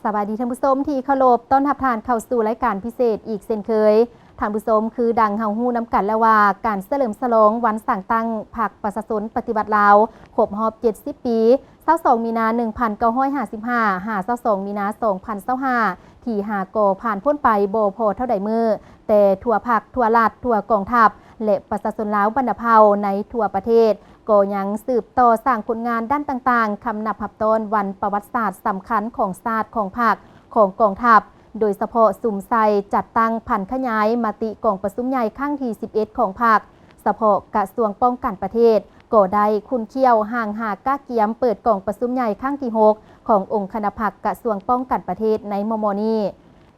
ສະບາຍດີທ່ານຜູ້ຊົມທີ່ເຄົາລົບ, ຕ້ອນຮັບທ່ານເຂົ້າສູ່ລາຍການພິເສດອີກເຊັ່ນເຄີຍ. ທ່ານຜູ້ຊົມ, ຄືດັ່ງເຮົາຮູ້ນຳກັນແລ້ວວ່າ ການສະເຫຼີມສະຫຼອງວັນສ້າງຕັ້ງພັກປະຊາຊົນປະຕິວັດລາວ ຄົບຮອບເຈັດສິບປີ, ຊາວສອງມີນາໜຶ່ງພັນເກົ້າຮ້ອຍຫ້າສິບຫ້າ ຫາ ຊາວສອງມີນາສອງພັນຊາວຫ້າ ທີ່ຫາກໍຜ່ານພົ້ນໄປບໍ່ພໍເທົ່າໃດມື້, ແຕ່ທົ່ວພັກ, ທົ່ວລັດ, ທົ່ວກອງທັບ ແລະ ປະຊາຊົນລາວບັນດາເຜົ່າໃນທົ່ວປະເທດ ກໍຍັງສືບຕໍ່ສ້າງຜົນງານດ້ານຕ່າງໆ, ຄຳນັບຮັບຕ້ອນວັນປະຫວັດສາດສຳຄັນຂອງຊາດ, ຂອງພັກ, ຂອງກອງທັບ, ໂດຍສະເພາະສຸມໃສ່ຈັດຕັ້ງຜັນຂະຫຍາຍມະຕິກອງປະຊຸມໃຫຍ່ຄັ້ງທີສິບເອັດຂອງພັກ. ສະເພາະກະຊວງປ້ອງກັນປະເທດ ກໍໄດ້ຂຸ້ນຂ້ຽວຮ່າງຮາກກະກຽມເປີດກອງປະຊຸມໃຫຍ່ຄັ້ງທີຫົກຂອງອົງຄະນະພັກກະຊວງປ້ອງກັນປະເທດໃນມໍ່ໆນີ້.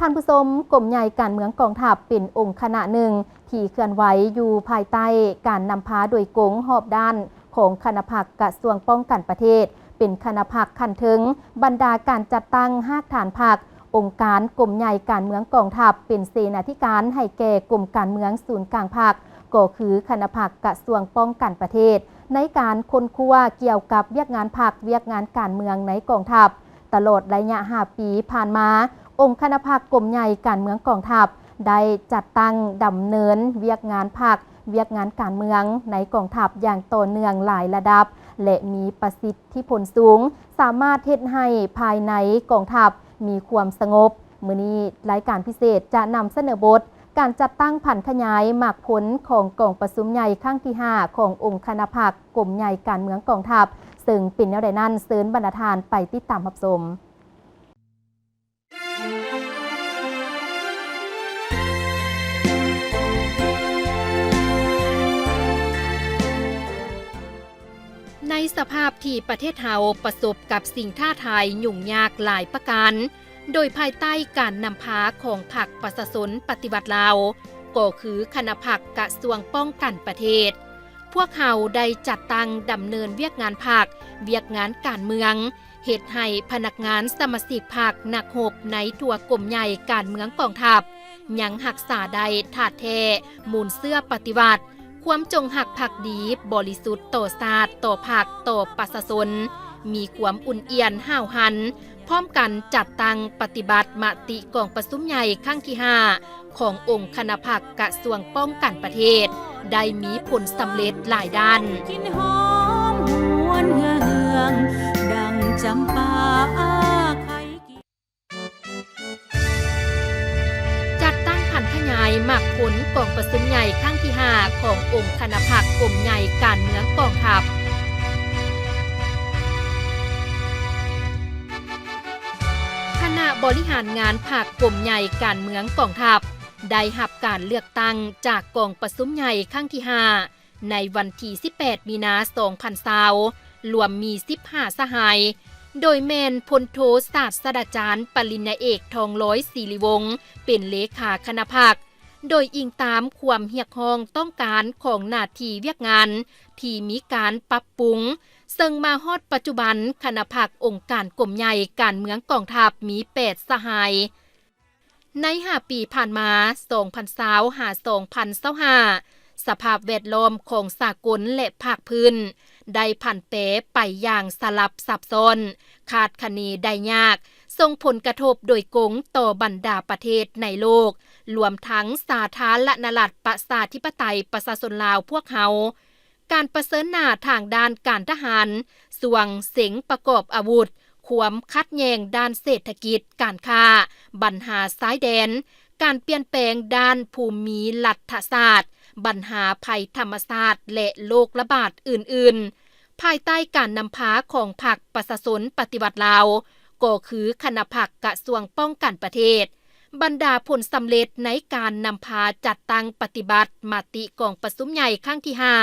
ທ່ານຜູ້ຊົມ, ກົມໃຫຍ່ການເມືອງກອງທັບເປັນອົງຄະນະໜຶ່ງທີ່ເຄື່ອນໄຫວຢູ່ພາຍໃຕ້ການນຳພາໂດຍກົງຮອບດ້ານຂອງຄະນະພັກກະຊວງປ້ອງກັນປະເທດ, ເປັນຄະນະພັກຂັ້ນເທິງ, ບັນດາການຈັດຕັ້ງຮາກຖານພັກ, ອົງການກົມໃຫຍ່ການເມືອງກອງທັບເປັນເສນາທິການໃຫ້ແກ່ກົມການເມືອງສູນກາງພັກ, ກໍຄືຄະນະພັກກະຊວງປ້ອງກັນປະເທດ ໃນການຄົ້ນຄວ້າກ່ຽວກັບວຽກງານພັກ, ວຽກງານການເມືອງໃນກອງທັບ. ຕະຫຼອດໄລຍະຫ້າປີຜ່ານມາ, ອົງຄະນະພັກກົມໃຫຍ່ການເມືອງກອງທັບ ໄດ້ຈັດຕັ້ງດຳເນີນວຽກງານພັກ, ວຽກງານການເມືອງໃນກອງທັບຢ່າງຕໍ່ເນື່ອງຫຼາຍລະດັບ ແລະ ມີປະສິດທິຜົນສູງ, ສາມາດເຮັດໃຫ້ພາຍໃນກອງທັບມີຄວາມສະຫງົບ. ມື້ນີ້ລາຍການພິເສດຈະນຳສະເໜີບົດ ການຈັດຕັ້ງຜັນຂະຫຍາຍໝາກຜົນຂອງກອງປະຊຸມໃຫຍ່ຄັ້ງທີຫ້າຂອງອົງຄະນະພັກກົມໃຫຍ່ການເມືອງກອງທັບ ເຊິ່ງເປັນແນວໃດນັ້ນ, ເຊີນບັນດາທ່ານໄປຕິດຕາມຮັບຊົມ. ໃນສະພາບທີ່ປະເທດເຮົາປະສົບກັບສິ່ງທ້າທາຍຫຍຸ້ງຍາກຫຼາຍປະການ, ໂດຍພາຍໃຕ້ການນຳພາຂອງພັກປະຊາຊົນປະຕິວັດລາວ, ກໍຄືຄະນະພັກກະຊວງປ້ອງກັນປະເທດ, ພວກເຮົາໄດ້ຈັດຕັ້ງດຳເນີນວຽກງານພັກ, ວຽກງານການເມືອງ, ເຮັດໃຫ້ພະນັກງານສະມາຊິກພັກນັກຮົບໃນທົ່ວກົມໃຫຍ່ການເມືອງກອງທັບ ຍັງຮັກສາໄດ້ທາດແທ້ມູນເຊື້ອປະຕິວັດ, ຄວາມຈົງຮັກພັກດີບໍລິສຸດຕໍ່ຊາດ, ຕໍ່ພັກ, ຕໍ່ປະຊາຊົນ, ມີຄວາມອຸ່ນອຽນຫ້າວຫັນ, ພ້ອມກັນຈັດຕັ້ງປະຕິບັດມະຕິກອງປະຊຸມໃຫຍ່ຄັ້ງທີຫ້າ ຂອງອົງຄະນະພັກກະຊວງປ້ອງກັນປະເທດ ໄດ້ມີຜົນສຳເລັດຫຼາຍດ້ານ. ກິ່ນຫອມຫວນເຮືອເຮືອງ ດັ່ງຈຳປາອາໄຄ. ຈັດຕັ້ງຜັນຂະຫຍາຍໝາກຜົນກອງປະຊຸມໃຫຍ່ຄັ້ງທີຫ້າຂອງອົງຄະນະພັກກົມໃຫຍ່ການເມືອງກອງທັບ. ຄະນະບໍລິຫານງານພັກກົມໃຫຍ່ການເມືອງກອງທັບ ໄດ້ຮັບການເລືອກຕັ້ງຈາກກອງປະຊຸມໃຫຍ່ຄັ້ງທີຫ້າ ໃນວັນທີສິບແປດ ມີນາ ສອງພັນຊາວ ລວມມີສິບຫ້າສະຫາຍ, ໂດຍແມ່ນພົນໂທສາດສະດາຈານປະລິນຍາເອກ ທອງລອຍ ສີລິວົງ ເປັນເລຂາຄະນະພັກ, ໂດຍອີງຕາມຄວາມຮຽກຮ້ອງຕ້ອງການຂອງໜ້າທີ່ວຽກງານທີ່ມີການປັບປຸງ, ເຊິ່ງມາຮອດປັດຈຸບັນ ຄະນະພັກອົງການກົມໃຫຍ່ການເມືອງກອງທັບມີແປດສະຫາຍ. ໃນຫ້າປີຜ່ານມາ ສອງພັນຊາວ ຫາ ສອງພັນຊາວຫ້າ ສະພາບແວດລ້ອມຂອງສາກົນ ແລະ ພາກພື້ນ ໄດ້ຜັນແປໄປຢ່າງສະຫຼັບຊັບຊ້ອນ, ຄາດຄະເນໄດ້ຍາກ, ສົ່ງຜົນກະທົບໂດຍກົງຕໍ່ບັນດາປະເທດໃນໂລກ, ລວມທັງສາທາລະນະລັດປະຊາທິປະໄຕປະຊາຊົນລາວພວກເຮົາ. ການປະເຊີນໜ້າທາງດ້ານການທະຫານ, ຊ່ວງເສັງປະກອບອາວຸດ, ຄວາມຂັດແຍ່ງດ້ານເສດຖະກິດ, ການຄ້າ, ບັນຫາຊາຍແດນ, ການປ່ຽນແປງດ້ານພູມິລັດຖະສາດ, ບັນຫາໄພທຳມະຊາດ ແລະ ໂລກລະບາດອື່ນໆ, ພາຍໃຕ້ການນຳພາຂອງພັກປະຊາຊົນປະຕິວັດລາວ, ກໍຄືຄະນະພັກກະຊວງປ້ອງກັນປະເທດ. ບັນດາຜົນສຳເລັດໃນການນຳພາຈັດຕັ້ງປະຕິບັດມະຕິກອງປະຊຸມໃຫຍ່ຄັ້ງທີຫ້າ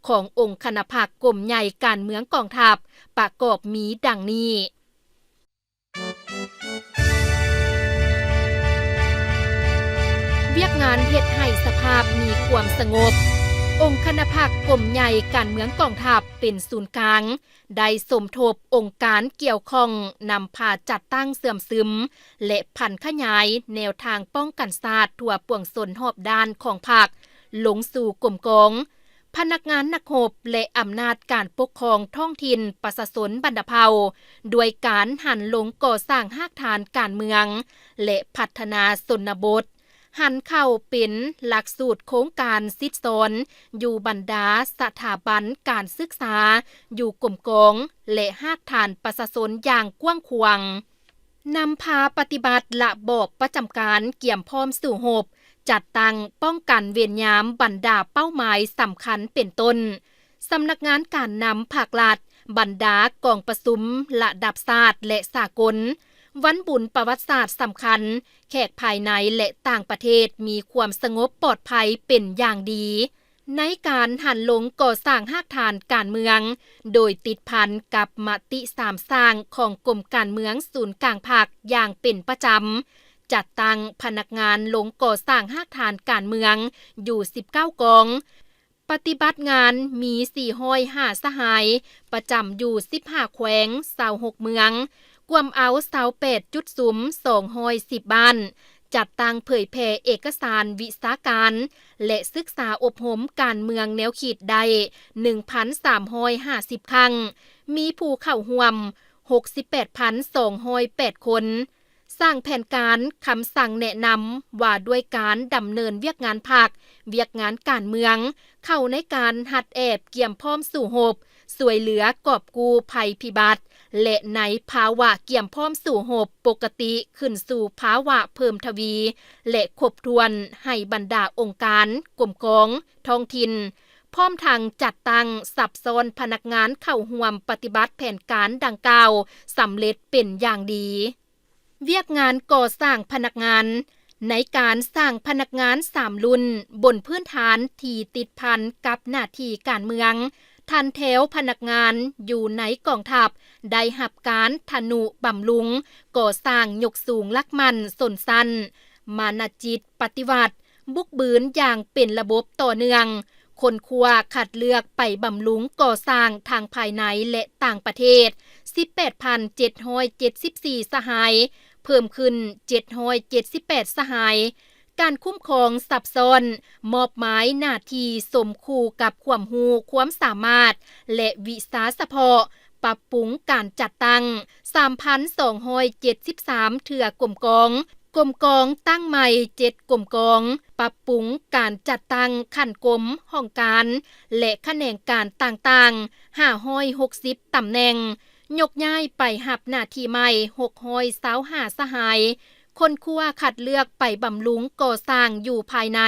ຂອງອົງຄະນະພັກກົມໃຫຍ່ການເມືອງກອງທັບ ປະກອບມີດັ່ງນີ້. ວຽກງານເຮັດໃຫ້ສະພາບມີຄວາມສະຫງົບ. ອົງຄະນະພັກກົມໃຫຍ່ການເມືອງກອງທັບເປັນສູນກາງ, ໄດ້ສົມທົບອົງການກ່ຽວຂ້ອງນຳພາຈັດຕັ້ງເຊື່ອມຊຶມ ແລະ ຜັນຂະຫຍາຍແນວທາງປ້ອງກັນຊາດທົ່ວປວງຊົນຮອບດ້ານຂອງພັກລົງສູ່ກົມກອງ, ພະນັກງານນັກຮົບ ແລະ ອຳນາດການປົກຄອງທ້ອງຖິ່ນປະຊາຊົນບັນດາເຜົ່າ ດ້ວຍການຫັນລົງກໍ່ສ້າງຮາກຖານການເມືອງ ແລະ ພັດທະນາຊົນນະບົດ, ຫັນເຂົ້າເປັນຫຼັກສູດໂຄງການສິດສອນຢູ່ບັນດາສະຖາບັນການສຶກສາ ຢູ່ກົມກອງ ແລະ ຮາກຖານປະຊາຊົນຢ່າງກວ້າງຂວາງ. ນຳພາປະຕິບັດລະບອບປະຈຳການກຽມພ້ອມສູ້ຮົບ, ຈັດຕັ້ງປ້ອງກັນເວນຍາມບັນດາເປົ້າໝາຍສຳຄັນເປັນຕົ້ນ ສຳນັກງານການນຳພາກລັດ, ບັນດາກອງປະຊຸມລະດັບຊາດ ແລະ ສາກົນ, ວັນບຸນປະຫວັດສາດສຳຄັນ, ແຂກພາຍໃນ ແລະ ຕ່າງປະເທດມີຄວາມສະຫງົບປອດໄພເປັນຢ່າງດີ. ໃນການຫັນລົງກໍ່ສ້າງຮາກຖານການເມືອງ ໂດຍຕິດພັນກັບມະຕິສາມສ້າງຂອງກົມການເມືອງສູນກາງພັກຢ່າງເປັນປະຈຳ, ຈັດຕັ້ງພະນັກງານລົງກໍ່ສ້າງຮາກຖານການເມືອງຢູ່ສິບເກົ້າກອງ, ປະຕິບັດງານມີສີ່ຮ້ອຍຫ້າສະຫາຍ, ປະຈຳຢູ່ສິບຫ້າແຂວງ, ຊາວຫົກເມືອງ, ກວມເອົາຊາວແປດຈຸດຊຸມ ສອງຮ້ອຍສິບບ້ານ, ຈັດຕັ້ງເຜີຍແຜ່ເອກະສານວິຊາການ ແລະ ສຶກສາອົບຮົມການເມືອງແນວຄິດໄດ້ໜຶ່ງພັນສາມຮ້ອຍຫ້າສິບຄັ້ງ, ມີຜູ້ເຂົ້າຮ່ວມຫົກສິບແປດພັນສອງຮ້ອຍແປດຄົນ, ສ້າງແຜນການ, ຄຳສັ່ງແນະນຳວ່າດ້ວຍການດຳເນີນວຽກງານພັກ, ວຽກງານການເມືອງ, ເຂົ້າໃນການຮັດແອບກຽມພ້ອມສູ້ຮົບ, ຊ່ວຍເຫຼືອກອບກູ້ໄພພິບັດ ແລະ ໃນພາວະກຽມພ້ອມສູ້ຮົບປົກກະຕິຂຶ້ນສູ່ພາວະເພີ່ມທະວີ ແລະ ຄົບຖ້ວນໃຫ້ບັນດາອົງການ, ກົມກອງ, ທ້ອງຖິ່ນ, ພ້ອມທັງຈັດຕັ້ງສັບຊ້ອນພະນັກງານເຂົ້າຮ່ວມປະຕິບັດແຜນການດັ່ງກ່າວສຳເລັດເປັນຢ່າງດີ. ວຽກງານກໍ່ສ້າງພະນັກງານ ໃນການສ້າງພະນັກງານສາມລຸ້ນ ບົນພື້ນຖານທີ່ຕິດພັນກັບໜ້າທີ່ການເມືອງ, ຖັນແຖວພະນັກງານຢູ່ໃນກອງທັບໄດ້ຮັບການທະນຸບຳລຸງ, ກໍ່ສ້າງຍົກສູງຫຼັກໝັ້ນຊົນຊັ້ນ, ມານະຈິດປະຕິວັດ, ບຸກບືນຢ່າງເປັນລະບົບຕໍ່ເນື່ອງ, ຄົ້ນຄວ້າຄັດເລືອກໄປບຳລຸງກໍ່ສ້າງທັງພາຍໃນ ແລະ ຕ່າງປະເທດ ສິບແປດພັນເຈັດຮ້ອຍເຈັດສິບສີ່ສະຫາຍ, ເພີ່ມຂຶ້ນເຈັດຮ້ອຍເຈັດສິບແປດສະຫາຍ. ການຄຸ້ມຄອງຊັບຊ້ອນ, ມອບໝາຍໜ້າທີ່ສົມຄູ່ກັບຄວາມຮູ້ຄວາມສາມາດ ແລະ ວິຊາສະເພາະ, ປັບປຸງການຈັດຕັ້ງສາມພັນສອງຮ້ອຍເຈັດສິບສາມເທື່ອກົມກອງ, ກົມກອງຕັ້ງໃໝ່ເຈັດກົມກອງ, ປັບປຸງການຈັດຕັ້ງຂັ້ນກົມ, ຫ້ອງການ ແລະ ຂະແໜງການຕ່າງໆ ຫ້າຮ້ອຍຫົກສິບຕຳແໜ່ງ, ຍົກຍ້າຍໄປຮັບໜ້າທີ່ໃໝ່ຫົກຮ້ອຍຊາວຫ້າສະຫາຍ, ຄົ້ນຄວ້າຄັດເລືອກໄປບຳລຸງກໍ່ສ້າງຢູ່ພາຍໃນ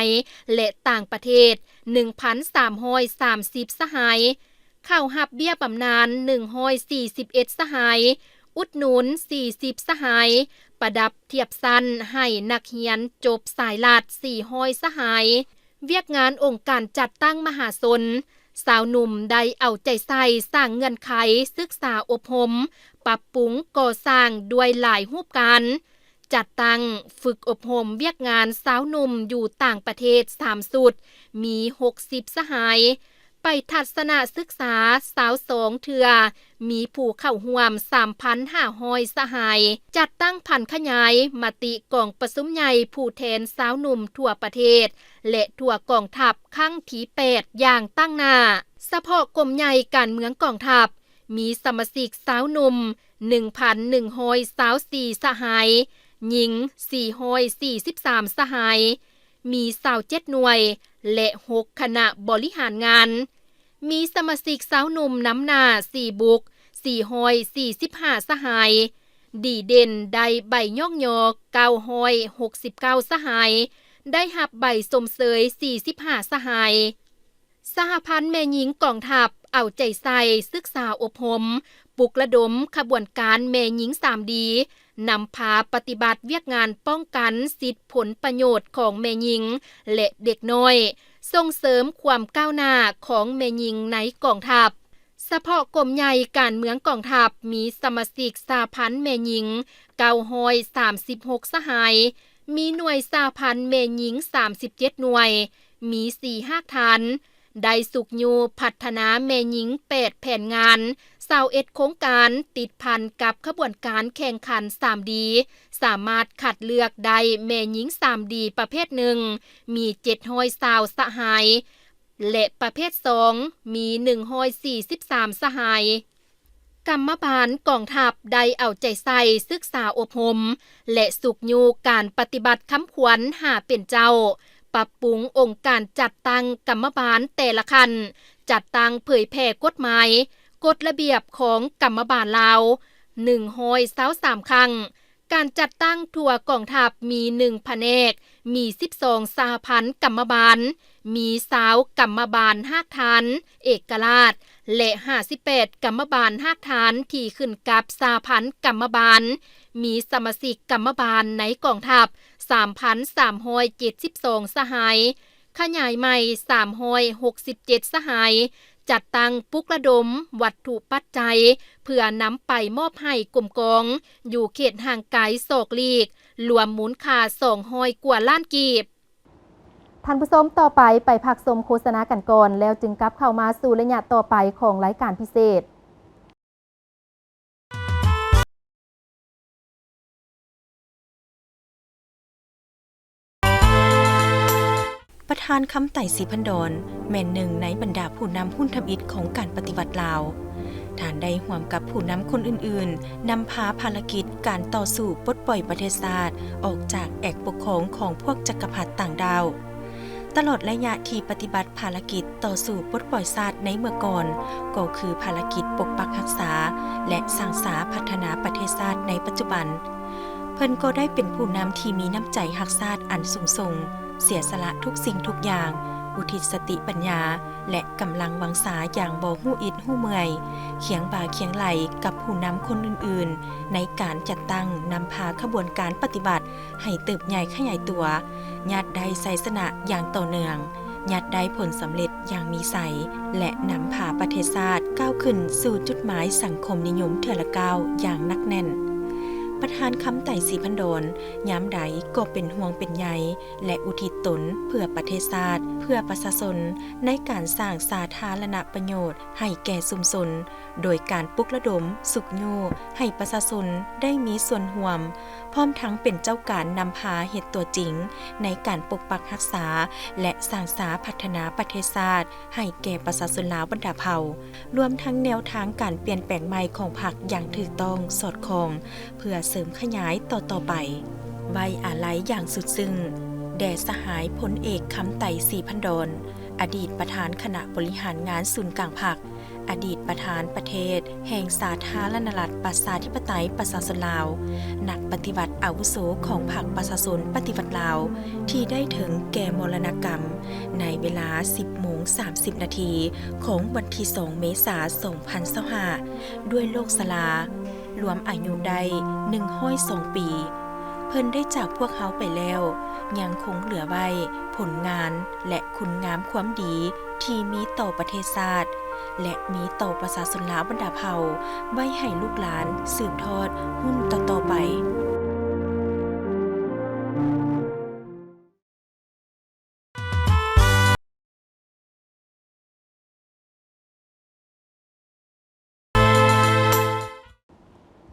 ແລະ ຕ່າງປະເທດໜຶ່ງພັນສາມຮ້ອຍສາມສິບສະຫາຍ, ເຂົ້າຮັບເບ້ຍບຳນານໜຶ່ງຮ້ອຍສີ່ສິບເອັດສະຫາຍ, ອຸດໜູນສີ່ສິບສະຫາຍ, ປະດັບທຽບຊັ້ນໃຫ້ນັກຮຽນຈົບສາຍລັດສີ່ຮ້ອຍສະຫາຍ. ວຽກງານອົງການຈັດຕັ້ງມະຫາຊົນ, ຊາວໜຸ່ມໄດ້ເອົາໃຈໃສ່ສ້າງເງື່ອນໄຂສຶກສາອົບຮົມ, ປັບປຸງກໍ່ສ້າງດ້ວຍຫຼາຍຮູບການ. ຈັດຕັ້ງຝຶກອົບຮົມວຽກງານຊາວໜຸ່ມຢູ່ຕ່າງປະເທດສາມຊຸດ, ມີຫົກສິບສະຫາຍ, ໄປທັດສະນະສຶກສາຊາວສອງເທື່ອ, ມີຜູ້ເຂົ້າຮ່ວມສາມພັນຫ້າຮ້ອຍສະຫາຍ. ຈັດຕັ້ງຜັນຂະຫຍາຍມະຕິກອງປະຊຸມໃຫຍ່ຜູ້ແທນຊາວໜຸ່ມທົ່ວປະເທດ ແລະ ທົ່ວກອງທັບຄັ້ງທີແປດຢ່າງຕັ້ງໜ້າ. ສະເພາະກົມໃຫຍ່ການເມືອງກອງທັບ ມີສະມາຊິກຊາວໜຸ່ມໜຶ່ງພັນໜຶ່ງຮ້ອຍຊາວສີ່ສະຫາຍ, ຍິງສີ່ຮ້ອຍສີ່ສິບສາມສະຫາຍ, ມີຊາວເຈັດໜ່ວຍ ແລະ ຫົກຄະນະບໍລິຫານງານ. ມີສະມາຊິກຊາວໜຸ່ມນຳໜ້າສີ່ບຸກ, ສີ່ຮ້ອຍສີ່ສິບຫ້າສະຫາຍ, ດີເດັ່ນໄດ້ໃບຍ້ອງຍໍເກົ້າຮ້ອຍຫົກສິບເກົ້າສະຫາຍ, ໄດ້ຮັບໃບຊົມເຊີຍສີ່ສິບຫ້າສະຫາຍ. ສະຫະພັນແມ່ຍິງກອງທັບເອົາໃຈໃສ່ສຶກສາອົບຮົມ, ປຸກລະດົມຂະບວນການແມ່ຍິງສາມດີ, ນຳພາປະຕິບັດວຽກງານປ້ອງກັນສິດຜົນປະໂຫຍດຂອງແມ່ຍິງ ແລະ ເດັກນ້ອຍ, ສົ່ງເສີມຄວາມກ້າວໜ້າຂອງແມ່ຍິງໃນກອງທັບ. ສະເພາະກົມໃຫຍ່ການເມືອງກອງທັບ ມີສະມາຊິກສະຫະພັນແມ່ຍິງເກົ້າຮ້ອຍສາມສິບຫົກສະຫາຍ, ມີໜ່ວຍສະຫະພັນແມ່ຍິງສາມສິບເຈັດໜ່ວຍ, ມີສີ່ຮາກຖານ, ໄດ້ຊຸກຍູ້ພັດທະນາແມ່ຍິງແປດແຜນງານ, ຊາວເອັດໂຄງການ, ຕິດພັນກັບຂະບວນການແຂ່ງຂັນສາມດີ, ສາມາດຄັດເລືອກໄດ້ແມ່ຍິງສາມດີປະເພດໜຶ່ງ, ມີເຈັດຮ້ອຍຊາວສະຫາຍ. ແລະ ປະເພດສອງ ມີໜຶ່ງຮ້ອຍສີ່ສິບສາມສະຫາຍ. ກຳມະບານກອງທັບໄດ້ເອົາໃຈໃສ່ສຶກສາອົບຮົມ ແລະ ຊຸກຍູ້ການປະຕິບັດຄຳຂວັນຫ້າເປັນເຈົ້າ, ປັບປຸງອົງການຈັດຕັ້ງກຳມະບານແຕ່ລະຂັ້ນ, ຈັດຕັ້ງເຜີຍແຜ່ກົດໝາຍ, ກົດລະບຽບຂອງກຳມະບານລາວ ໜຶ່ງຮ້ອຍຊາວສາມຄັ້ງ. ການຈັດຕັ້ງທົ່ວກອງທັບມີໜຶ່ງພະແນກ, ມີສິບສອງສະຫະພັນກຳມະບານ, ມີຊາວກຳມະບານຮາກຖານເອກະລາດ ແລະ ຫ້າສິບແປດກຳມະບານຮາກຖານທີ່ຂຶ້ນກັບສະຫະພັນກຳມະບານ, ມີສະມາຊິກກຳມະບານໃນກອງທັບສາມພັນສາມຮ້ອຍເຈັດສິບສອງສະຫາຍ, ຂະຫຍາຍໃໝ່ສາມຮ້ອຍຫົກສິບເຈັດສະຫາຍ, ຈັດຕັ້ງປຸກລະດົມວັດຖຸປັດໄຈເພື່ອນຳໄປມອບໃຫ້ກົມກອງຢູ່ເຂດຫ່າງໄກສອກຫຼີກ, ລວມມູນຄ່າສອງຮ້ອຍກວ່າລ້ານກີບ. ທ່ານຜູ້ຊົມ, ຕໍ່ໄປໄປພັກຊົມໂຄສະນາກັນກ່ອນ, ແລ້ວຈຶ່ງກັບເຂົ້າມາສູ່ໄລຍະຕໍ່ໄປຂອງລາຍການພິເສດ. ປະທານຄຳໄຕ ສີພັນດອນ ແມ່ນໜຶ່ງໃນບັນດາຜູ້ນຳຮຸ່ນທຳອິດຂອງການປະຕິວັດລາວ. ທ່ານໄດ້ຮ່ວມກັບຜູ້ນຳຄົນອື່ນໆ ນຳພາພາລະກິດການຕໍ່ສູ້ປົດປ່ອຍປະເທດຊາດອອກຈາກແອກປົກຄອງຂອງພວກຈັກກະພັດຕ່າງດ້າວ. ຕະຫຼອດໄລຍະທີ່ປະຕິບັດພາລະກິດຕໍ່ສູ້ປົດປ່ອຍຊາດໃນເມື່ອກ່ອນ ກໍຄືພາລະກິດປົກປັກຮັກສາ ແລະ ສ້າງສາພັດທະນາປະເທດຊາດໃນປັດຈຸບັນ. ເພິ່ນກໍໄດ້ເປັນຜູ້ນຳທີ່ມີນ້ຳໃຈຮັກຊາດອັນສູງສົ່ງ, ເສຍສະຫຼະທຸກສິ່ງທຸກຢ່າງ, ອຸທິດສະຕິປັນຍາ ແລະ ກຳລັງວັງຊາຢ່າງບໍ່ຮູ້ອິດຮູ້ເມື່ອຍ, ຄຽງບ່າຄຽງໄຫຼ່ກັບຜູ້ນຳຄົນອື່ນໆ ໃນການຈັດຕັ້ງນຳພາຂະບວນການປະຕິວັດ ໃຫ້ເຕີບໃຫຍ່ຂະຫຍາຍຕົວ, ຍາດໄດ້ໄຊຊະນະຢ່າງຕໍ່ເນື່ອງ, ຍາດໄດ້ຜົນສຳເລັດຢ່າງມີໄຊ ແລະ ນຳພາປະເທດຊາດກ້າວຂຶ້ນສູ່ຈຸດໝາຍສັງຄົມນິຍົມເທື່ອລະກ້າວຢ່າງໜັກແໜ້ນ. ປະທານຄຳໄຕ ສີພັນດອນ ຍາມໃດກໍເປັນຫ່ວງເປັນໃຍ ແລະ ອຸທິດຕົນເພື່ອປະເທດຊາດ, ເພື່ອປະຊາຊົນ, ໃນການສ້າງສາທາລະນະປະໂຫຍດໃຫ້ແກ່ຊຸມຊົນ, ໂດຍການປຸກລະດົມ, ຊຸກຍູ້ໃຫ້ປະຊາຊົນໄດ້ມີສ່ວນຮ່ວມ, ພ້ອມທັງເປັນເຈົ້າການນຳພາເຮັດຕົວຈິງໃນການປົກປັກຮັກສາ ແລະ ສ້າງສາພັດທະນາປະເທດຊາດໃຫ້ແກ່ປະຊາຊົນລາວບັນດາເຜົ່າ, ລວມທັງແນວທາງການປ່ຽນແປງໃໝ່ຂອງພັກຢ່າງຖືກຕ້ອງສອດຄ່ອງ ເພື່ອເສີມຂະຫຍາຍຕໍ່ໆໄປ. ໄວ້ອາໄລຢ່າງສຸດຊຶ້ງແດ່ສະຫາຍພົນເອກ ຄຳໄຕ ສີພັນດອນ, ອະດີດປະທານຄະນະບໍລິຫານງານສູນກາງພັກ, ອະດີດປະທານປະເທດແຫ່ງສາທາລະນະລັດ ປະຊາທິປະໄຕ ປະຊາຊົນລາວ, ນັກປະຕິວັດອາວຸໂສຂອງພັກປະຊາຊົນປະຕິວັດລາວ ທີ່ໄດ້ເຖິງແກ່ມໍລະນະກຳໃນເວລາສິບໂມງສາມສິບນາທີຂອງວັນທີສອງເມສາ ສອງພັນຊາວຫ້າ ດ້ວຍໂລກຊະລາ, ລວມອາຍຸໄດ້ໜຶ່ງຮ້ອຍສອງປີ. ເພິ່ນໄດ້ຈາກພວກເຮົາໄປແລ້ວ ຍັງຄົງເຫຼືອໄວ້ຜົນງານ ແລະ ຄຸນງາມຄວາມດີທີ່ມີຕໍ່ປະເທດຊາດ ແລະ ມີຕໍ່ປະຊາຊົນລາວບັນດາເຜົ່າ ໄວ້ໃຫ້ລູກຫຼານສືບທອດຮຸ່ນຕໍ່ໆໄປ.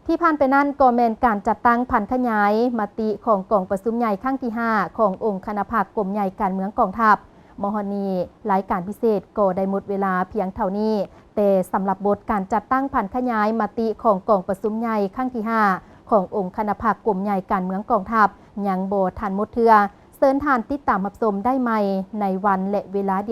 ທີ່ຜ່ານໄປນັ້ນກໍແມ່ນການຈັດຕັ້ງຜັນຂະຫຍາຍມະຕິຂອງກອງປະຊຸມໃຫຍ່ຄັ້ງທີຫ້າຂອງອົງຄະນະພັກກົມໃຫຍ່ການເມືອງກອງທັບ. ມາຮອດນີ້ ລາຍການພິເສດກໍໄດ້ໝົດເວລາພຽງເທົ່ານີ້, ແຕ່ສຳລັບບົດການຈັດຕັ້ງຜັນຂະຫຍາຍມະຕິຂອງກອງປະຊຸມໃຫຍ່ຄັ້ງທີຫ້າຂອງອົງຄະນະພັກກົມໃຫຍ່ການເມືອງກອງທັບ ຍັງບໍ່ທັນໝົດເທື່ອ. ເຊີນທ່ານຕິດຕາມຮັບຊົມໄດ້ໃໝ່ໃນວັນ ແລະ ເວລາດຽວກັນ.